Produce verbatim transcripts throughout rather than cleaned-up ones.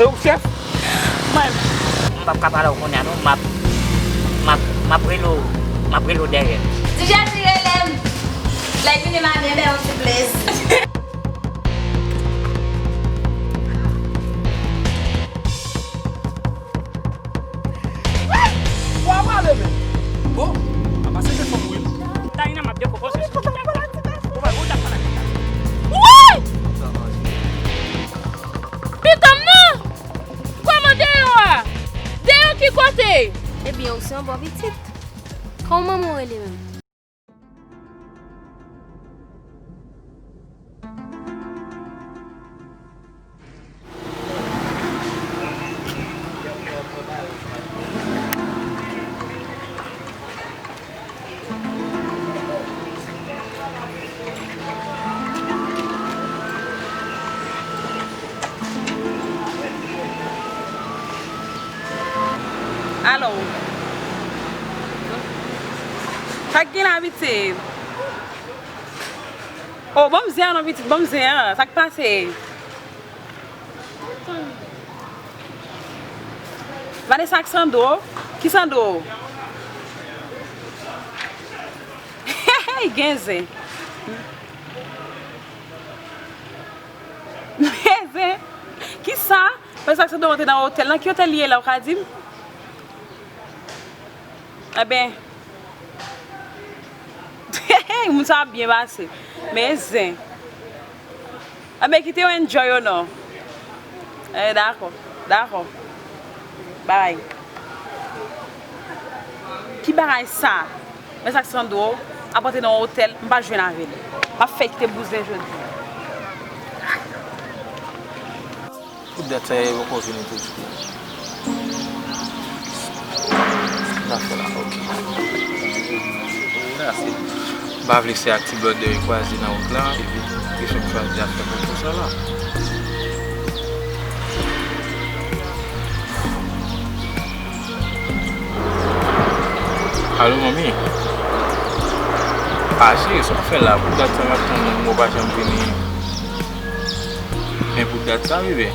Ou chèf? Mwen. M p ap ka pale w kounye a non, m ap, m ap, m ap rele w, m ap rele w dèyè. Ti Jezi rele m. Lè l vini m a byen bè yon ti plis. Wa pale men. Bon, a pase ke fanm wi. Taina m ap dekopoze sou ou. Ou pa ou ta fanatik la. Wi! Pitanm nan! Kòman deyò a? Deyò ki kote? Ebyen, ou se yon bon pitit. Kòman manman w rele menm? Alo. Sa k gen la, pitit? O, ban m zen an non, pitit, ban m zen an. Sa k pase? Vanessa ak Sandro? Ki Sandro? Hey, gen zen. Men zen. Ki sa? Vanessa ak Sandro te nan otèl lan. Ki otèl li ye la, ou ka di m? Enben, moun sa ap byen pase. Men zen. Enben, kite yo enjoy yo non. Eh, dakò, dakò. Bay. Ki bagay sa? Men sa k Sandro ap antre nan yon otèl, m pa jwenn avè l. M ap fè kite bouzen jodi. Pou dat sa, yo poko vini toujou. Sa fè la, ok. M pa vle se ak ti blòdè yo kwaze nan wout la, epi yo fè m chwazi afè poko sa la. Alo, manmi? A, cheri, sa w fè la? Pou dat sa, m ap tann ou, ou pa janm vini. Men pou dat sa, bebe.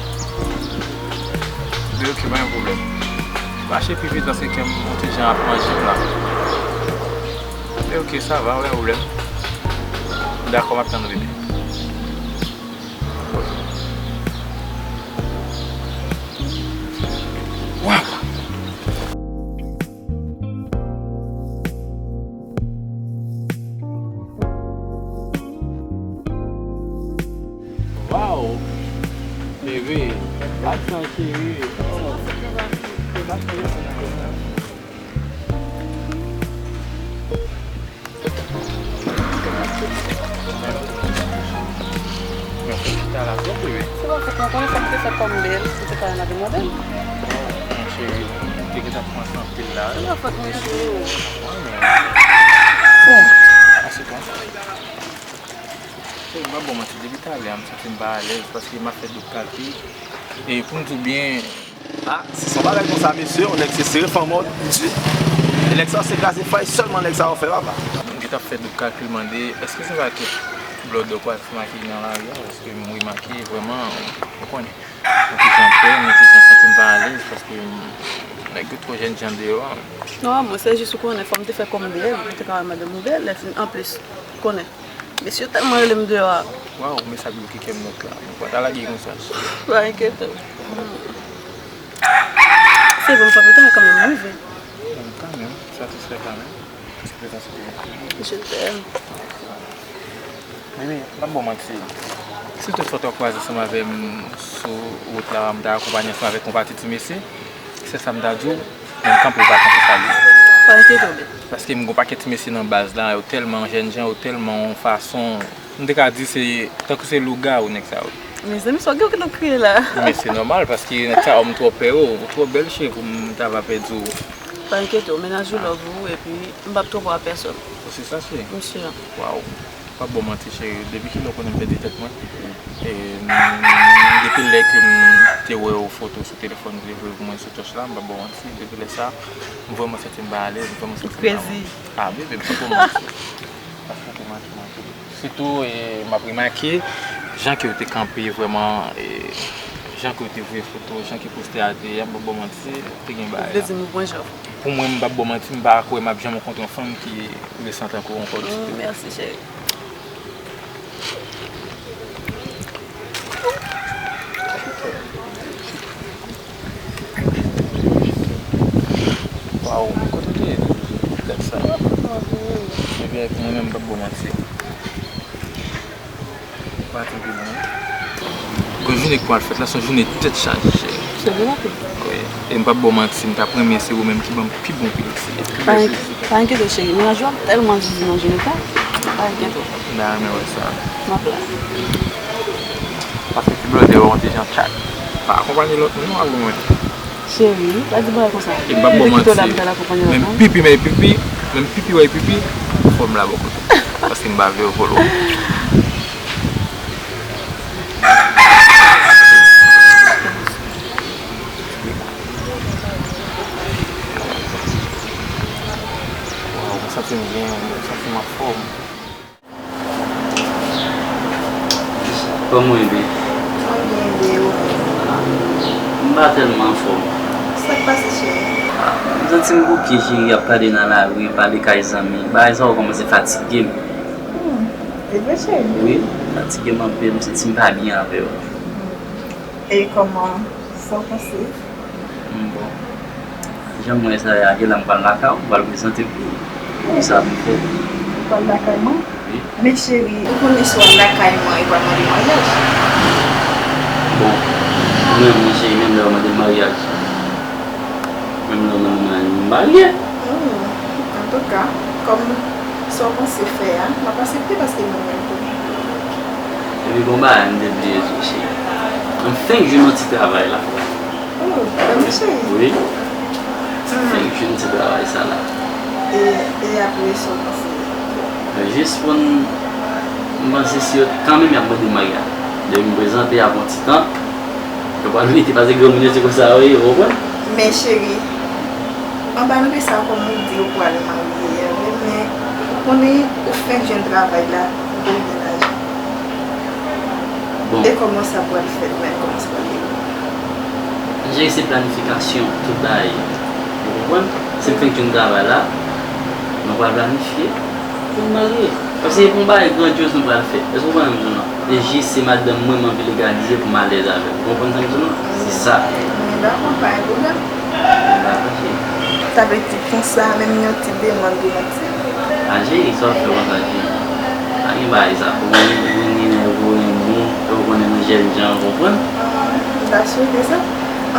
Bebe, ok, pa gen pwoblèm. Mache pi vit paske kè m yon ti jan ap manje m la. Bebe, ok, sa va, pa gen pwoblèm. Dakò, m ap tann ou, bebe. Waw! Waw! Bebe, bat sa cheri. Oh. Mwen fè chita la twòp, bebe. Se pa fòt mwen, konnen sa m te fè kòm bèl, m te ka al nan demwazèl. Mon cheri, m te gentan panse anpil la. Se pa fòt mwen, cheri. Bon, ase konsa. Cheri, m pa ba w manti, depi talè a, m santi m pa alèz, paske m ap fè dout kalkil. E pou m di w byen, a, si se yon bagay konsa, mesye, yon nèg se sere fanm an di. E nèg sa yo se kraze fay sèlman nèg sa yo fè, papa. M gentan ap fè dout kalkil, mande, èske se pa kèk blòdè w pral fè make nan lari a, paske m remake vrèman, ou konnen, yon ti jan pè, yon ti jan santi m pa alèz, paske nèg yo twò jènjan deyò a. Non, mwen, se jis ou konnen, fò m te fè kòm bèl, mwen te ka wè madanm ou bèl, lè fin, anplis, ou konnen. Mesye tèlman rele m deyò a. Waw, men sa bloke kè m nèt la. Mwen pa ta lage konsa. Pa enkyete w. Se vre, m pa kontan, men kanmenm, m rive. Bon, kanmenm, satisfè kanmenm. Paske prezans ou te. Je t'aime. Mimi, m ap ba w manti. Si tout fwa w kwaze ansanm avè m sou wout la, m ta akonpanye ansanm avèk yon pati ti mesye, se sa m ta di w, men m kanpe, w pa kanpe, salye. Pa enkyete w, bebe. Paske m gon pakèt ti mesye nan baz la, yo tèlman jènjan, yo tèlman yon fason, m te ka di se tankou se lougawou nèg sa yo. Mezanmi, sa w gen w ki t ap kriye la? Men se nòmal, paske nèg sa yo m twò pè yo, ou twò bèl cheri pou m ta va pèdi w. Pa enkyete w, mennaj ou love ou, epi m p ap twò pè a pèsòn. Ou se sa, cheri? Mesye. Waw. Pa ba w manti, cheri, depi kilè w konnen m pèdi tèt mwen? E, m, depi lè ke m te wè yon foto sou telefòn ou te voye pou mwen sou touch la, m pa ba w manti, depi lè sa, m vrèman santi m pa alèz, m vrèman santi m pa bon. Ou krezi. A, bebe, m pa ba w manti. Paske w te manke, manke. Sitou, e, m ap remake, jan ke w te kanpe vrèman, e, Jan ke w te voye foto, jan ke poste a te ye a, m p ap ba w manti, te gen bagay la. Ou vle di m ou pran jan? Pou mwen, m p ap ba w manti, m pa kwè m ap janm rankontre yon fanm ki resan tankou w ankò. Mm, mèsi, cheri. Waw, kote w te ye depi dat sa? Ebyen, pou mwen menm, m p ap ba w manti. Maten pi bon. Gwo jounen k pral fèt la, se yon jounen tèt chaje, cheri. Se vre, anpil. Wi. E m p ap ba w manti, m t ap renmen se ou menm ki ban m pi bon pil, cheri. Pa, pa enkyete w, cheri. Mennaj ou ap tèlman zizi nan jounen sa. Pa enkyete w. M ta renmen wè sa. M ap la. Paske ti blòdè yo yon ti jan tchak. Pa akonpanye lòt moun non, ak mwen. Cheri, pa di bagay konsa. E m p ap ba w manti. Menm pipi, men pipi, menm pipi, fò m la bò kote. Paske m pa vle yo vòlò. Waw, m santi m byen, m santi m anfòm. Kòman w ye? Mwen byen, e ou menm? M pa tèlman anfòm. Sa k pase, cheri? M santi m bouke, cheri, ap pale nan lari, pale kay zanmi. Bagay sa yo kòmanse fatige m. Hmm, e vre, cheri? Wi, fatige m anpil, m santi m pa byen avè w. E kòman, sa w panse? M bon. Jan m wè sa a, gen lè m pral lakay ou, m pral prezante w pou sa pou m fè. Ou pral lakay mwen? Wi. Men cheri, ou konnen si w al lakay mwen, yo pral mande maryaj. Bon, mwen, mwen cheri, menm lè yo mande maryaj, menm lè yo mande maryaj, m marye. Hmm, antouka, kòm sa w panse fè a, m ap aksepte paske mwen menm tou. Epi gon bagay m te bliye di w, cheri. M fenk jwenn yon ti travay la. Oh, bèl cheri. Wi. M fenk jwenn ti travay sa la. E, e apre sa w panse? Jis pou n, m panse si yo kanmenm y ap mande maryaj. Depi m prezante y ap yon ti tan, yo pral mete, paske granmoun yo se konsa yo ye, ou konprann? Men cheri, anba nou de sa, kòm ou di ou pral marye a, men ou konnen ou fenk jwenn travay la, ou gen lajan. Bon. E kòman sa pral fèt menm? Kòman sa pral dewoule? Jere se planifikasyon, tout bagay. Ou konprann? Si m fenk jwenn travay la, nou pral planifye pou n marye. Paske se pa yon bagay grandyoz nou pral fè. Èske w konprann sa m di w lan? E jis se madanm mwen, m anvi legalize pou m alèz avè l. Ou konprann sa m di w lan? Se sa. M dakò, pa gen pwoblèm. M dakò, cheri. Sa vle di konsa, menm yon ti demann pou mwen. A, cheri, sa w ap fè konsa, cheri? Pa gen bagay sa. Ou konnen, ou konnen nèg ou renmen, ou konnen nou jèn jan, ou konprann? M ta swete sa.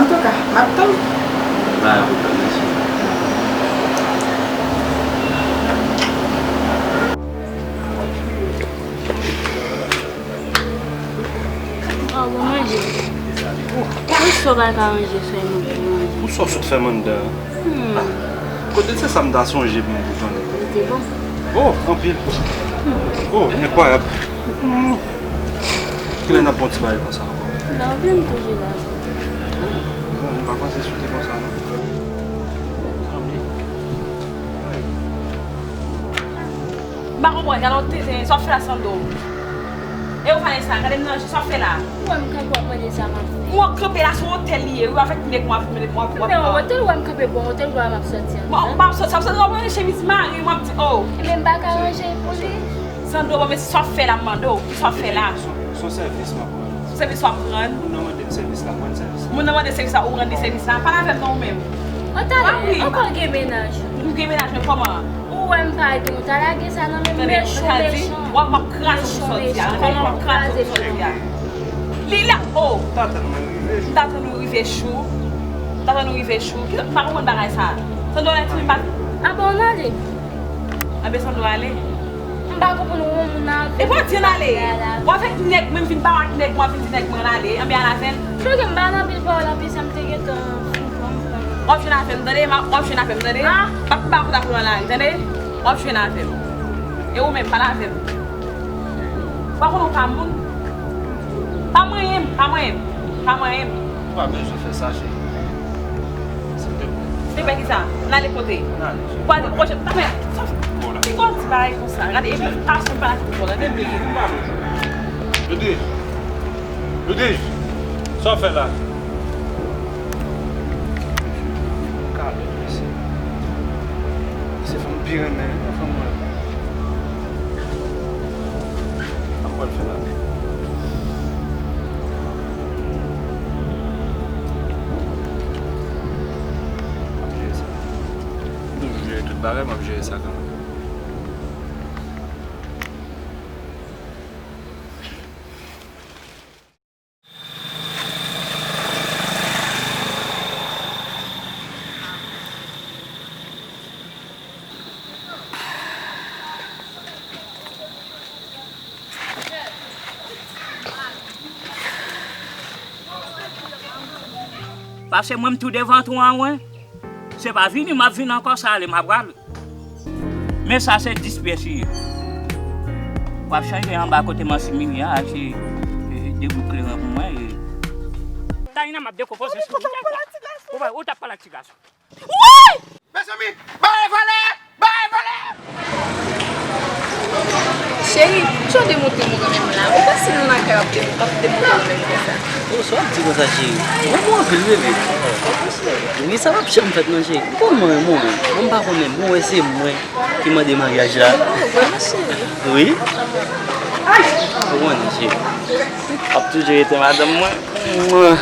Antouka, m ap tann. Pa gen pwoblèm, cheri. Oh, bon manje. Poukisa w pa ka ranje fè nou pou manje? Pou sa w sot fè m anndan an? Hmm. Kote se sa m ta sonje pou m retounen? Li te bon. Oh, anpil. Hmm. Oh, enkwayab. Hmm. Kilè n ap pran ti bagay konsa ankò? La, ou vle m toujou la. Bon, m pa panse si w te konsa, non. M pa konprann, gade yon tenten, sa w ap fè la, Sandro? E ou Vanessa, gade m nan je, sa w ap fè la? Ou wè m kanpe w ap mande sa m ap fè. Ou kanpe la, se yon otèl li ye, wi, avèk nèg mwen ap mande mwen ap. Men yon otèl, ou wè m kanpe bon otèl, ou wè m ap sòti an. Bon, m ap sòti, sa w ap sòti, w ap ranje chemiz mari, mwen ap di, oh. Ebyen, m pa ka ranje l pou li. Sandro, bon, men sa w ap fè la, m mande w, sa w ap fè la? Se yon sèvis m ap rann. Se yon sèvis w ap rann? Moun nan mande m sèvis la, m rann sèvis la. Moun nan mande sèvis la, ou rann li sèvis la? Pale avè m non ou menm. An talè, ankò gen mennaj ou. M gen mennaj mwen kòman? Ou wè m pa gen, ou ta lage sa nan men m, mechan, mechan. W ap, m ap kraze w pou sòti a. Mechan, mechan. Kòman w ap kraze pou sòti a? Li la, oh! M t atann ou rive chou. M t atann ou rive chou. M t atann ou rive chou. Ki, m pa konprann bagay sa. Sandro, lè ti m pa. A bon, n ale. Anben, Sandro ale. M pa konprann ou, moun nan. E pa di n ale. W avèk nèg mwen, m vin ba w ak nèg mwen, w ap vin di nèg mwen n ale. Anben, al avè l. Chonje m pa nan pil pawòl anpil, sa m te gentan fin pran, m pran. W ap jwenn avè m, tande? W ap jwenn avè m, tande? Ah. M ap ba w kontak ou nan lari, tande? W ap jwenn avè m. E ou menm, pale avè m. W ap konn ou pa moun. Pa manyen m, pa manyen m, pa manyen m. Ou pa bezwen fè sa, cheri. Silvouplè. Silvouplè, kisa? N ale kote? N ale. Ou pral di pwochèn. Tanpri, sa, ki kòm ti bagay konsa? Gade, epi fason m pale ak ou, tande byen. Ludwig! Ludwig! Sa w fè la? Kalòt, mesye. Se fanm pi renmen, wi, fanm mwen. Sa m pral fè la? M ap jere sa. M toujou jere tout bagay, m ap jere sa kanmenm. Pase mwen, m tou devan twa an, wen. Se pa vini, m ap vin ankò, sa ale, m ap prale. Men sa se dis pyès li ye. W ap chanje anba kote m an similye a, achte, e, de bout kleren pou mwen, e. Taina, m ap dekonpoze sou ou. Ou pa, ou t ap pale ak ti gason. Woy! Mezanmi, bare vòlè! Bare vòlè! Cheri, jan w demontre m ou renmen m la, ou panse nou lakay w ap de-, w ap demontre w renmen m konsa? Oh, sa w ap di konsa, cheri? Ou renmen m anpil, bebe. Wi, sa p ap janm fèt non, cheri. Ou konn mwen renmen w. Bon, m pa konnen, bon, wè se mwen ki mande maryaj la. Vrèman, cheri? Wi. Ou konnen, cheri. W ap toujou rete madanm mwen. Mwen.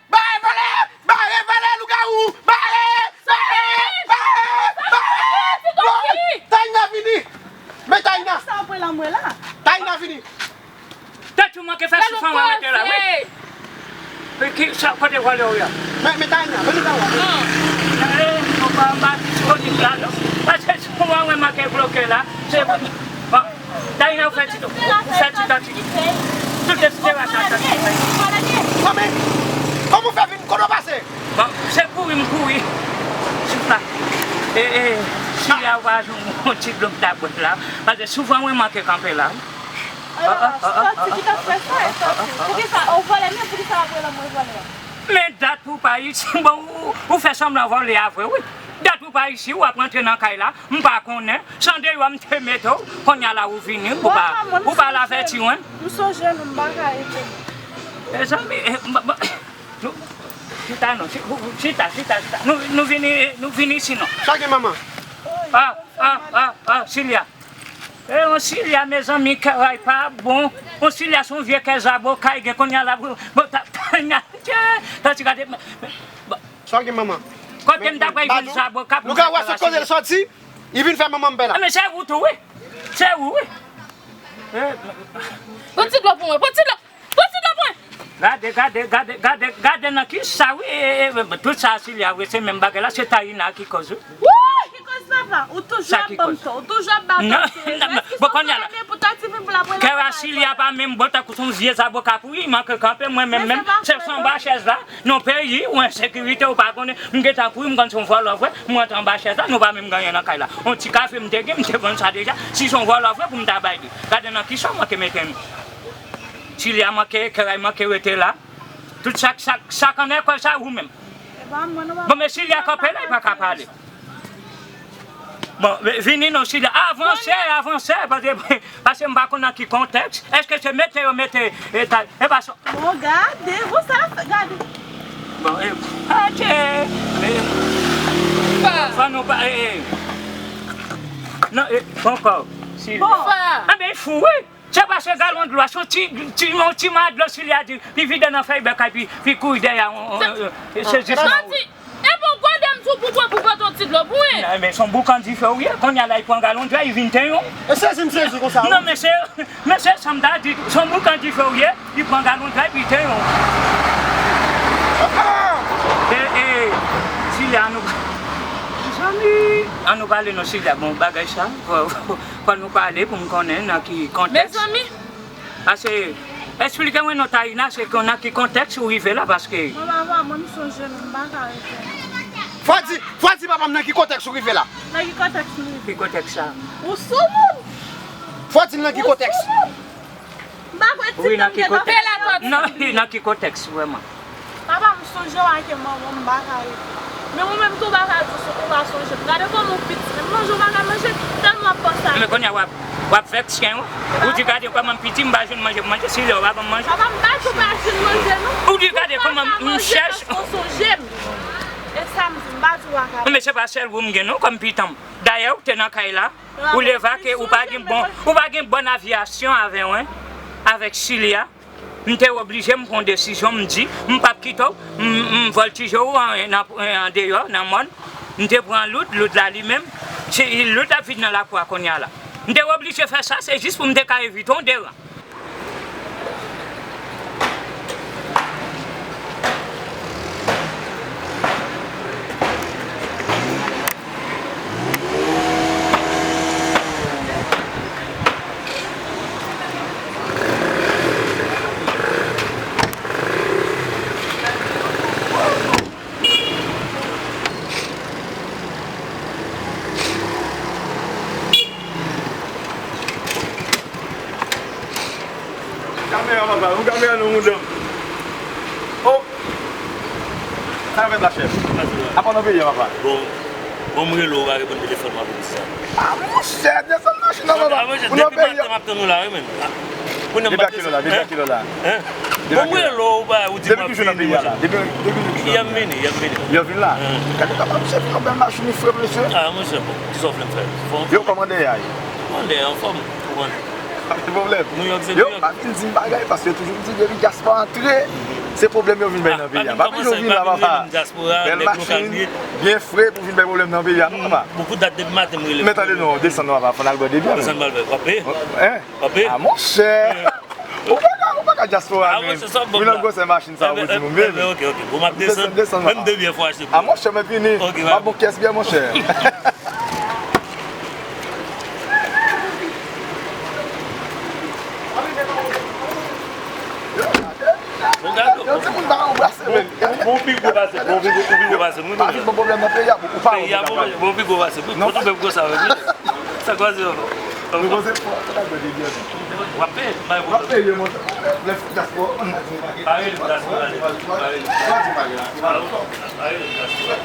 Bare vòlè! Bare vòlè, lougawou! Bare! Bare! Bare! Bare! Taina vini! Men Taina! Sa w ap wè la, m wè la. Taina vini! Tèt ou manke fè soufran mwen mete la, wi. E ki, sa, kote vòlè w ye a? Men, men Taina, vini la, wè. Non. E, m pa, m pa disponib la, non. Paske soufran mwen manke bloke la. Se, bon. Taina, ou fè ti, ou fè ti tati. Tout espera sa tati. Non, men, kòman w fè vin, kote w pase? Bon, se kouri m kouri. Souf la. E, e, si la w pa jwenn yon ti dlo m ta bwè la. Paske soufran mwen manke kanpe la. Alò, santi ki t ap fè sa, e santi. Poukisa, o vòlè, men poukisa w ap rele mwen vòlè? Men dat ou pa isi, bon, ou, ou fè sanblan vòlè a vre, wi. Dat ou pa isi, w ap rantre nan kay la, m pa konnen. Se andeyò m te mete w, kounye a la ou vini, ou pa, ou pa al avèti mwen. M sonje nou, m pa ka rete. Mezanmi, e, m, m, nou, chita non, chi-, ou, ou, chita, chita, chita. Nou, nou vini, nou vini isi non. Sa gen manman? Ah, ah, ah, ah, Silya. E, yon Silya, mezanmi, kè ray pa bon. Yon Silya se yon vye kè zaboka, gen kounye a la, bon, ta, ta, ta, ta, ti gade, men, men, bon. Sa gen manman? Kote m ta pral jwenn zaboka pou m fè kè ray? Lougawou a sot kote l soti, li vin fè manman m pè la. A, men se ou tou, wi. Se ou, wi. E, pran ti dlo pou mwen, pran ti dlo. Pran ti dlo pou mwen. Gade, gade, gade, gade, gade nan kisa, wi, e, e, e, tout sa Silya vre, se menm bagay la, se Taina ki koz, wi. Woy! Ki koz papa? Ou toujou ap ban m tò, ou toujou ap ba m tò. Non, non, bon, kounye a la. Kè a Silya pa menm bon tankou se yon vye zaboka pou li, manke kanpe, mwen menm, menm, se anba chèz la, nan peyi, ou ensekirite, ou pa konnen, m gentan kouri, m konn se yon vòlò vre, m rantre anba chèz la, nou pa menm gen anyen nan kay la. Yon ti kafe m te gen, m te vann sa deja, si se yon vòlò vre pou m ta bay li. Gade nan kisa w manke mete m. Silya manke, kè ray manke rete la. Tout sa, sa, sa k anndan kò sa ou menm. Bon, men Silya kanpe la, li pa ka pale. Bon, vini non, Silya. Avanse, avanse, paske, paske m pa konn nan ki kontèks. Èske se mete yo mete, e, ta, e pa sa. Bon, gade, bon, sa l ap fè, gade. Bon, e, atè, e, fò nou pa, e, e. Non, e, poko, Silya. Bon. Anben, fou, wi. Se pa se galon dlo a, se yon ti, ti, yon ti ma dlo Silya di, li vide nan fèy bèk a, epi, epi kouri dèyè, on, on, on, on, sezi. Santi, e bon, gade m tou pou pran, pou pote yon ti dlo pou mwen. Non, men se yon boukan dife ou ye, kounye a la, li pran galon dlo a, li vin tenyen w. E sezi m sezi konsa, wi. Non, men se, men se sa m ta di, se yon boukan dife ou ye, li pran galon dlo a, epi tenyen w. E, e, Silya, nou, mezanmi, ann nou pale non, Silya, bon, bagay sa, fò, fò, fò nou pale pou m konnen nan ki kontèks. Mezanmi, Paske, esplike mwen non, Taina, se kon nan ki kontèks ou rive la, paske. Mwen pa vwa, mwen m sonje nou, m pa ka rete. Fò di, fò di papa m nan ki kontèks ou rive la. Nan ki kontèks m rive? Ki kontèks sa? Ou sou moun! Fò di l nan ki kontèks. Ou sou moun! M pa kwè ti nan ki kontèks. Non, nan ki kontèks, vrèman? Papa m sonje w ak manman m, m pa ka rete. Men ou menm tou w pa ka di w pa sonje m. Gade kòman w piti. Menm manje w pa ka manje, tèlman w ap panse a. Men kounye a w ap, W ap vèks chen ou. Ou di gade kòman m piti, m pa jwenn manje pou manje, si lè w pa ban m manje. Papa, m pa di w pa jwenn manje, non. Ou di gade kòman m chèch. Ou pa ka manje paske w sonje m. E sa m di, m pa di w pa ka manje. Men se pa sèl ou m gen non kòm pitan m. Dayè, ou te nan kay la, ou leve ke ou pa gen bon, ou pa gen bòn avyasyon avè w, en, avèk Silya. M te oblije m pran desizyon, m di, m p ap kite w, m, m vòltije w an, nan, andeyò, nan mòn. M te pran Loud, Loud la li menm, se, Loud ap viv nan lakou a kounye a la. M te oblije fè sa, se jis pou m te ka evite yon deran. Kamera, papa, yon kamera nan mouda m. Oh! Sa fèt la, chèf? Apa nan peyi a, papa? Bon, bon, m rele w, ou pa reponn telefòn, w ap di sa. Ah, monchè, desann machin nan, papa. Ah, monchè, depi maten m ap tann ou la, wi, menm. Depi a kilè la, depi a kilè la? Hein? Bon, m rele w, ou pa, ou di m ap vini, monchè. Depi ki jou nan peyi a la? Depi, depi ki jou? Y ap vini, y ap vini. Y ap vini la? Hein. Gade papa, misye vin yon bèl machin, li fre, mesye. Ah, monchè, bon, kisa w vle m fè? Bon. Yo, kòman dèyè a ye? Kòman dèyè a? Anfòm, ou konn. Pa gen pwoblèm. New York se New York. Yo, pa vin di m bagay, paske yo toujou di depi dyaspora antre, se pwoblèm yo vin bay nan peyi a. Pa vin yo vin la, papa. Bèl machin, byen fre pou vin bay pwoblèm nan peyi a, non, papa? Bon, pou dat depi maten m rele. Men tande non, desann non, papa, fò n al bwè de byè. Desann m al bwè, w ap peye? Hein? W ap peye? Ah, monchè! Ou pa ka, ou pa ka dyaspora, men. Vin nan gwosè machin sa, ou di nou, men. Ok, ok. Bon, m ap desann. Desann, desann, papa. Menm de byè fò achte pou ou. Ah, monchè, mwen vini. Ok, m ap bon kès byè, monchè. Bon, gade. Yon timoun pa anbrase, men. Bon, bon, pi gwo pase, bon, pi gwo, pi gwo pase, mwen. Pa vin bon pwoblèm nan peyi a, ou pa wè moun ap pale. Bon, pi gwo pase, pi gwo, tou menm konsa, men. Sa kwaze ankò. Mwen panse fò, sa ta gade byen. W ap peye, bay w ap peye, monchè. Lè fè dyaspò. Pa rele dyaspò, ale. Pa rele. Pa rele dyaspò.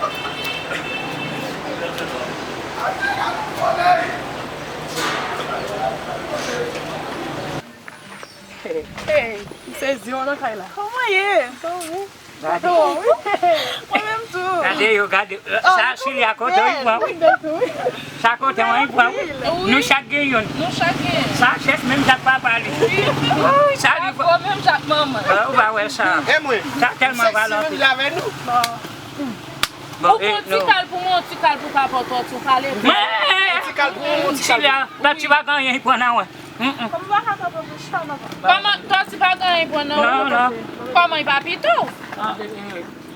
Hey, m sezi w nan kay la. Kòman ye? Sa w ye? Gade. Mwen menm tou. Gade yo, gade. Sa Silya kote w, li pran wi. Sa kote w, li pran wi. Nou chak gen youn. Nou chak gen. Sa chèf menm jan ak papa li. Wi. Sa li pran menm jan ak manman. Ou pa wè sa. E mwen. Sa tèlman valè. Bon, ou pran ti kal pou mwen, ti kal pou papa w, tòti w pale. Ti kal pou mwen, ti kal pou mwen. Silya, tòti pa gen anyen, li pran nan mwen. Kòman, tòti pa gen anyen pran nan ou? Non, non. Kòman, li pa pito?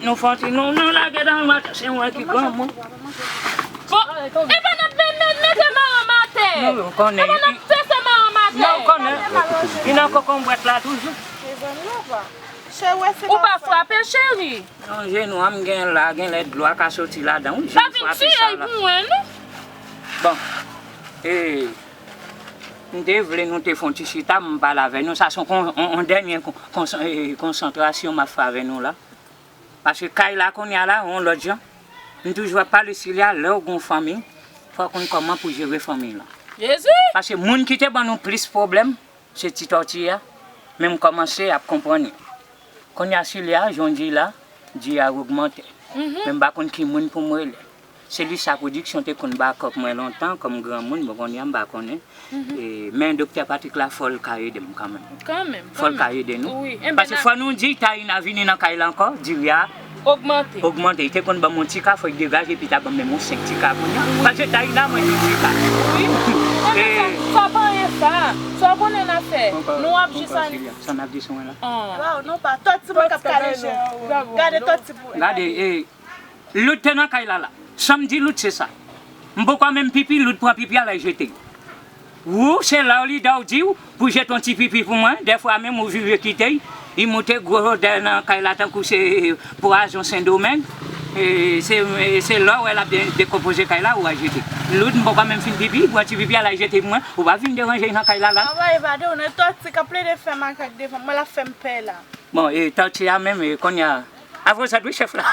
Nou fè yon ti, nou, nou lage dan matris, se mwen ki granmoun. Bon, epa n ap met, met, mete maranm atè. Epa n ap fese maranm atè. Nou konnen, li nan kokonbwèt la toujou. Ou pa frape, cheri? Non, jenou an m gen la, genlè dlo a ka soti ladan, wi, jan m frape sa la. Pa vin tiye l pou mwen, non. Bon, e, m te vle nou te fè yon ti chita, m pale avè nou. Sa se yon kon-, yon, yon dènye kon-, konsan-, e, konsantrasyon m ap fè avè nou la. Paske kay la kounye a la, yon lòt jan. M toujou ap pale Silya, lè w gen yon fanmi, fò w konn kòman pou jere fanmi lan. Jezi! Paske moun ki te ban nou plis pwoblèm, se ti tòti a, men m kòmanse ap konprann li. Kounye a Silya, jan w di la, di a ogmante. Men m pa konn ki moun pou m rele. Selisa Pwodiksyon te konn bakòp mwen lontan, kòm granmoun, bon, kounye a m pa konnen. E, men Doktè Patrick la, fò l ka ede m kanmenm. Kanmenm, kanmenm. Fò l ka ede nou. Wi, enben. Paske fò nou di Taina vini nan kay la ankò, diri a ogmante. Ogmante. Li te konn ban m yon ti ka, fò l degaje, epi ta ban m menm yon senk ti ka kounye a. Paske Taina mwen di ti ka. Wi. Enben, sa, sa pa anyen sa. Sa w konnen n ap fè. Nou ap jis an. Sa n ap di sou mwen la? Waw, non, pa. Tòti mwen k ap kale je. Gade tòti pou. Gade, e, Lout te nan kay la la. Sa m di Lout se sa. M poko menm pipi, Lout pran pipi a l al jete. Ou se lè w li dè w di w pou jete yon ti pipi pou mwen. Dèfwa menm ou vire kite l, li moute gwo odè nan kay la tankou se pwazon Sendomeng. E, se, e, se lè w wè l ap de-, dekonpoze kay la, ou al jete. Lout m poko menm fin pipi, li pran ti pipi a l al jete pou mwen. Ou pa vin deranje l nan kay la la. Papa, e pa de ou, nan tòti k ap plede fè makak devan mwen, l ap fè m pè la. Bon, e tòti a menm, e kounye a. Avwazad wi chèf la.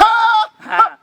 Ah!